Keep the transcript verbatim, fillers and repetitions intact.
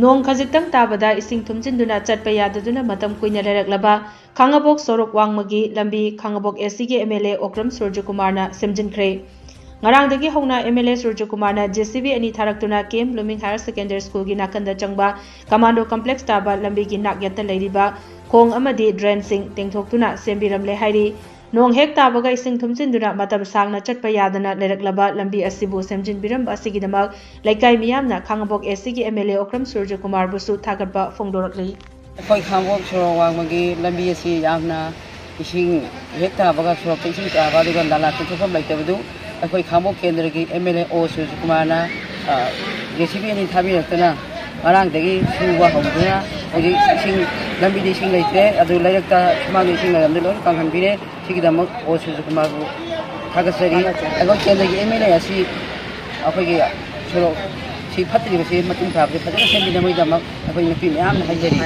ꯅꯣꯡ ꯈꯖꯤꯛꯇꯪ ꯇꯥꯕꯗ ꯏꯁꯤꯡ ꯊꯨꯝꯖꯤꯟꯗꯨꯅ ꯆꯠꯄ ꯌꯥꯗꯗꯨꯅ ꯃꯇꯝ ꯀꯨꯏꯅ ꯂꯩꯔꯛꯂꯕ ꯈꯥꯡꯉꯕꯣꯛ ꯁꯣꯔꯣꯛ ꯋꯥꯡꯃꯒꯤ ꯂꯝꯕꯤ ꯈꯥꯡꯉꯕꯣꯛ ꯑꯦꯁ ꯁꯤꯒꯤ ꯑꯦꯝ ꯑꯦꯜ ꯑꯦ ꯑꯣꯀ꯭ꯔꯝ ꯁꯨꯔꯖꯀꯨꯃꯥꯔꯅ ꯁꯦꯝꯖꯤꯟꯈ꯭ꯔꯦ꯫ ꯉꯔꯥꯡꯗꯒꯤ ꯍꯧꯅ ꯑꯦꯝ ꯑꯦꯜ ꯑꯦ ꯁꯨꯔꯖꯀꯨꯃꯥꯔꯅ ꯖꯦ ꯁꯤ ꯕꯤ ꯑꯅꯤ ꯊꯥꯔꯛꯇꯨꯅ K M blooming higher secondary ꯁ꯭ꯀꯨꯜꯒꯤ ꯅꯥꯀꯟꯗ ꯆꯪꯕ ꯀꯃꯥꯟꯗꯣ ꯀꯝꯄ꯭ꯂꯦꯛꯁ ꯇꯥꯕ ꯂꯝꯕꯤꯒꯤ ꯅꯥꯛ ꯌꯦꯠꯇ ꯂꯩꯔꯤꯕ ꯈꯣꯡ ꯑꯃꯗꯤ ꯗ꯭ꯔꯦꯟꯁꯤꯡ ꯇꯦꯡꯊꯣꯛꯇꯨꯅ ꯁꯦꯝꯕꯤꯔꯝꯂꯦ ꯍꯥꯏꯔꯤ꯫ ꯅꯣꯡ ꯍꯦꯛ ꯇꯥꯕꯒ ꯏꯁꯤꯡ ꯊꯨꯝꯖꯤꯟꯗꯨꯅ ꯃꯇꯝ ꯁꯥꯡꯅ ꯆꯠꯄ ꯌꯥꯗꯅ ꯂꯩꯔꯛꯂꯕ ꯂꯝꯕꯤ ꯑꯁꯤꯕꯨ ꯁꯦꯝꯖꯤꯟꯕꯤꯔꯝꯕ ꯑꯁꯤꯒꯤꯗꯃꯛ ꯂꯩꯀꯥꯏ ꯃꯤꯌꯥꯝꯅ ꯈꯥꯡꯉꯕꯣꯛ ꯑꯦꯁ ꯁꯤꯒꯤ ꯑꯦꯝ ꯑꯦꯜ ꯑꯦ ꯑꯣꯀ꯭ꯔꯝ ꯁꯨꯔꯖꯀꯨꯃꯥꯔꯕꯨꯁꯨ ꯊꯥꯒꯠꯄ ꯐꯣꯡꯗꯣꯔꯛꯂꯤ꯫ ꯑꯩꯈꯣꯏ ꯈꯥꯡꯉꯕꯣꯛ ꯁꯣꯔꯣꯛ ꯋꯥꯡꯃꯒꯤ ꯂꯝꯕꯤ ꯑꯁꯤ ꯌꯥꯝꯅ ꯏꯁꯤꯡ ꯍꯦꯛ ꯇꯥꯕꯒ ꯁꯣꯔꯣꯛꯇ ꯏꯁꯤꯡ ꯇꯥꯕ, ꯑꯗꯨꯒ ꯅꯂꯥ ꯆꯦꯟꯊꯣꯛꯐꯝ ꯂꯩꯇꯕꯗꯨ ꯑꯩꯈꯣꯏ ꯈꯥꯡꯉꯕꯣꯛ ꯀꯦꯟꯗ꯭ꯔꯒꯤ ꯑꯦꯝ ꯑꯦꯜ ꯑꯦ ꯑꯣ ꯁꯨꯔꯖꯀꯨꯃꯥꯔꯅ, ꯑ, ꯖꯦ ꯁꯤ ꯕꯤ ꯑꯅꯤ ꯊꯥꯕꯤꯔꯛꯇꯅ ꯉꯔꯥꯡꯗꯒꯤ ꯁꯨꯕ ꯍꯧꯗꯨꯅ ꯍꯧꯖꯤꯛ ꯏꯁꯤꯡ, ꯂꯝꯕꯤꯗ ꯏꯁꯤꯡ ꯂꯩꯇ꯭ꯔꯦ꯫ ꯑꯗꯨ ꯂꯩꯔꯛꯇ ꯁꯨꯃꯥꯡꯗ ꯏꯁꯤꯡ ꯂꯩꯔꯝꯗ ꯂꯣꯏꯅ ꯀꯪꯍꯟꯕꯤꯔꯦ꯫ ꯁꯤꯒꯤꯗꯃꯛ ꯑꯣ ꯁꯨꯔꯖꯀꯨꯃꯥꯔꯕꯨ ꯊꯥꯒꯠꯆꯔꯤ꯫ ꯑꯩꯈꯣꯏ ꯀꯦꯟꯗ꯭ꯔꯒꯤ ꯑꯦꯝ ꯑꯦꯜ ꯑꯦ ꯑꯁꯤ ꯑꯩꯈꯣꯏꯒꯤ ꯁꯣꯔꯣꯛ ꯁꯤ ꯐꯠꯇ꯭ꯔꯤꯕꯁꯤ ꯃꯇꯨꯡ ꯇꯥꯕꯗ ꯐꯖꯅ ꯁꯦꯝꯕꯤꯅꯕꯒꯤꯗꯃꯛ ꯑꯩꯈꯣꯏ ꯅꯨꯄꯤ ꯃꯌꯥꯝꯅ ꯍꯥꯏꯖꯔꯤ꯫